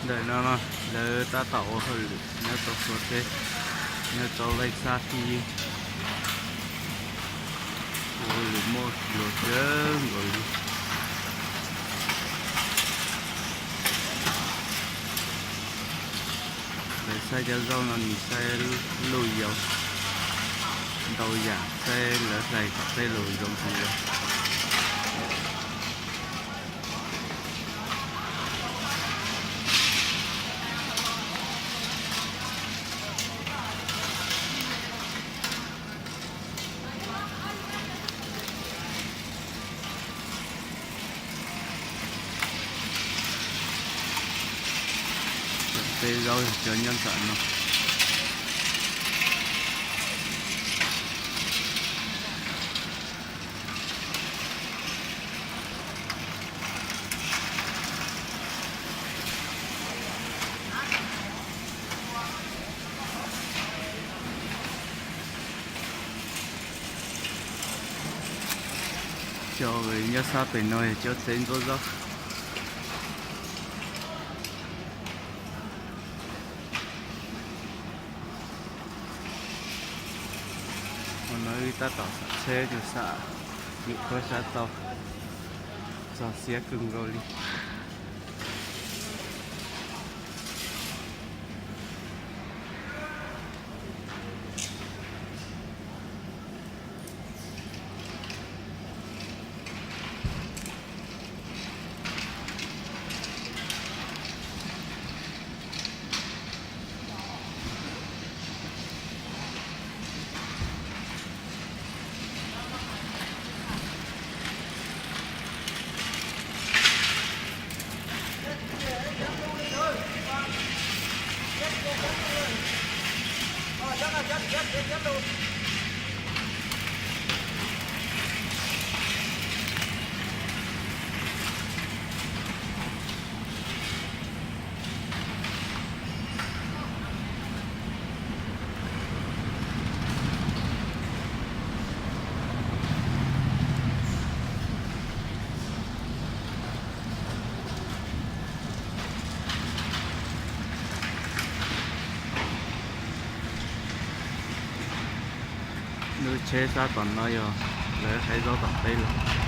Ntawm no lawv tab tom ua hauj lwm nyob rau Suav teb, nyob rau Vajtswv Xab Thib Yib, ua hauj lwm muaj luag kawg nkaus li. Lawv saib cov zaub no nws saib luj yau ntau yam, saib lawv hlais tom tej los zoo li yau. Tej zaub cov nyob ntawm no. Cov nyob sab pem no yog cov tsev ntxuav zaub. Hmo no wb tab tom sam tsheb mus sam yus puab sab tau, txog siab kawg nkaus li. Lub tsheb sab tom no yog lawv hais zaub tom teb los.